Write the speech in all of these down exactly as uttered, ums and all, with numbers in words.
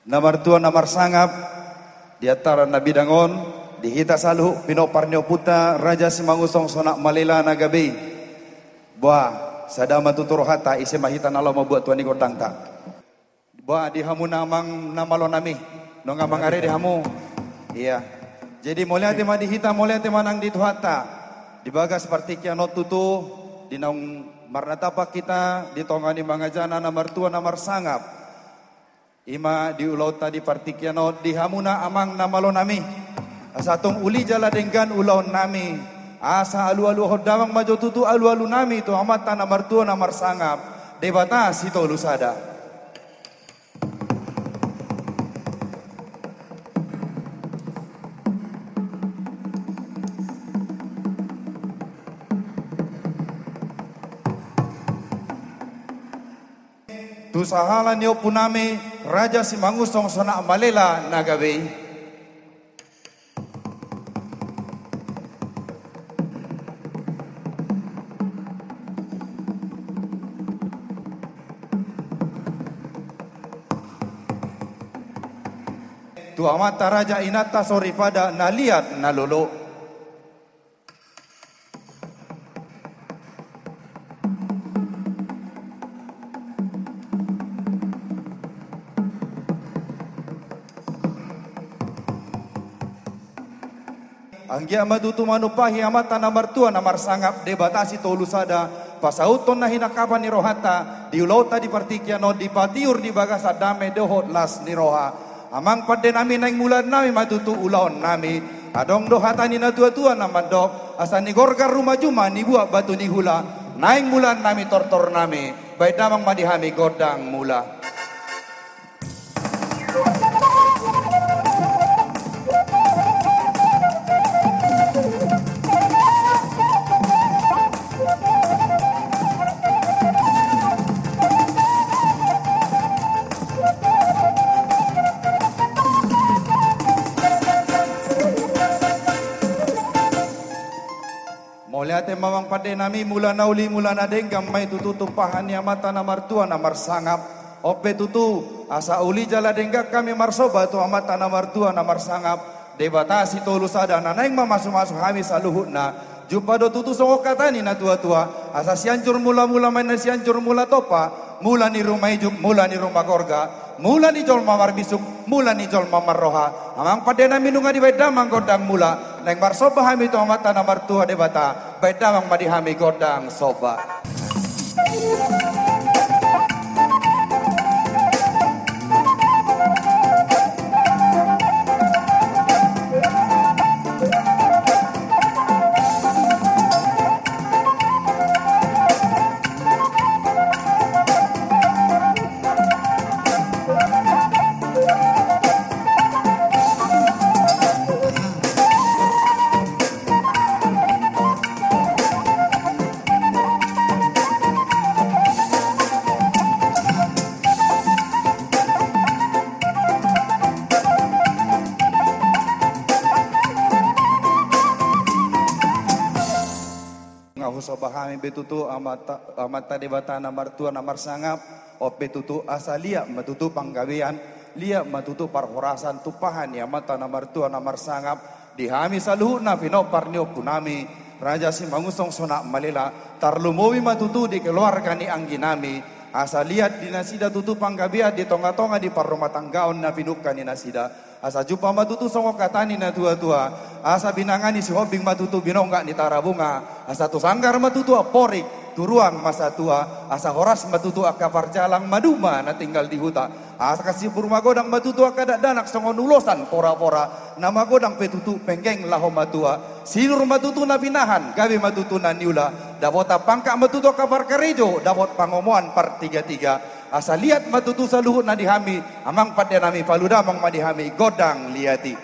Na martua na marsangap, di antaran na bidang on, di hita saluhut pinompar ni ompunta Raja Simangunsong Sonak Malela na gabe i. Boa, sada ma tutu rohanta, ise ma hita na laho mambuat tua ni gondangta. Boa, di hamuna amang na malo nami, nunga mangarade hamu. Ia. Jadi mauliate ma di hita, mauliate ma nang di Tuhanta. Di bagas partingkian on tutu, di naung marnatampak hita di tonga ni mangajana na martua na marsangap. I ma di ulaonta di partingkian on, di hamuna amang na malo nami. Asa tung uli jala denggan ulaon nami. Asa alualuhon damang ma jo tutu alualu nami tu Amanta na martua na marsangap, Debata Sitolu Sada. Tu sahala ni ompu nami Raja Simangunsong Sonak Malela na gabe i. Tu amanta raja, inanta soripada, na liat na lolo. Anggiat ma tutu manumpahi Amanta na martua na marsangap, Debata Sitolu Sada, pasauthon na hinangkapan ni rohanta, di ulaonta di partingkian on, dipatiur di bagasan dame dohot las ni roha. Amang pande nami, naeng mulaan nami ma tutu ulaon nami. Adong do hata ni natuatua na mandok, asa nigorgar ruma juma, nibuat batu ni hula. Naeng mulaan nami tortor nami, baen damang ma di hami gondang mula. Mauliate ma amang pande nami, mula na uli, mula na denggan ma i tutu tumpahan ni Amanta na martua na marsangap. On pe tutu, asa uli jala denggan hami marsomba tu Amanta na martua na marsangap, Debata Sitolu Sada, na naeng mamasumasu hami saluhutna. Jumpa do tutu songon hata ni natuatua, asa Sianjur Mulamula ma inna Sianjur Mulatompa, mula ni ruma ijuk, mula ni ruma gorga, mula ni jolma marbisuk, mula ni jolma marroha. Amang pande nami, nunga dibaen damang gondang mula, naeng marsomba hami tu Amanta na martua Debata, baen damang ma di hami gondang somba. Nga husomba hami be tutu Amanta, Amanta Debata na martua na marsangap, on pe tutu asa liat ma tutu panggabean, liat ma tutu parhorasan tumpahan ni Amanta na martua na marsangap, di hami saluhutna pinompar ni ompu nami, Raja Simangunsong Sonak Malela, tarlumobi ma tutu di keluarga ni anggi nami, asa liat di nasida tutu panggabean di tongatonga di parrumatanggaon na pinungka ni nasida, asa jumpa ma tutu songon hata ni natuatua, asa binanga ni Sihombing ma tutu binongga ni Tarabunga, asa tu sanggar ma tutu amporik, tu ruang ma satua, asa horas ma tutu angka parjalang maduma na tinggal di huta, asa simbur magodang ma tutu angka dakdanak songon ulosan porapora, na magodang pe tutu penggeng laho matua, sinur ma tutu na pinahan, gabe ma tutu na niula, dapotan pangkat ma tutu angka parkarejo, dapot pangomoan partigatiga, asa liat ma tutu saluhutna di hami, amang pande nami, palu damang ma di hami gondang liat i.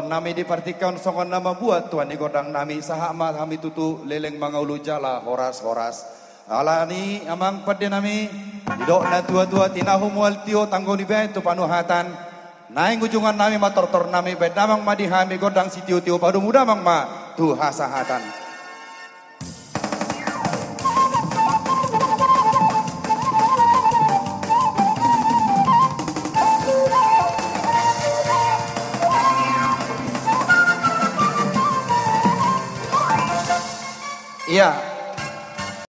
Nami di partingkian on songon na mambuat tua ni gondang nami, sahat ma hami tutu leleng mangaulu jala horas-horas. Alani amang pande nami, didok na tua-tua, tinahu mual tio, tanggo ni baen tu panuhatan. Naeng ujungan nami ma tortor nami, baen damang ma di hami gondang sitio-tio, padomu damang ma tu hasahatan. Ia,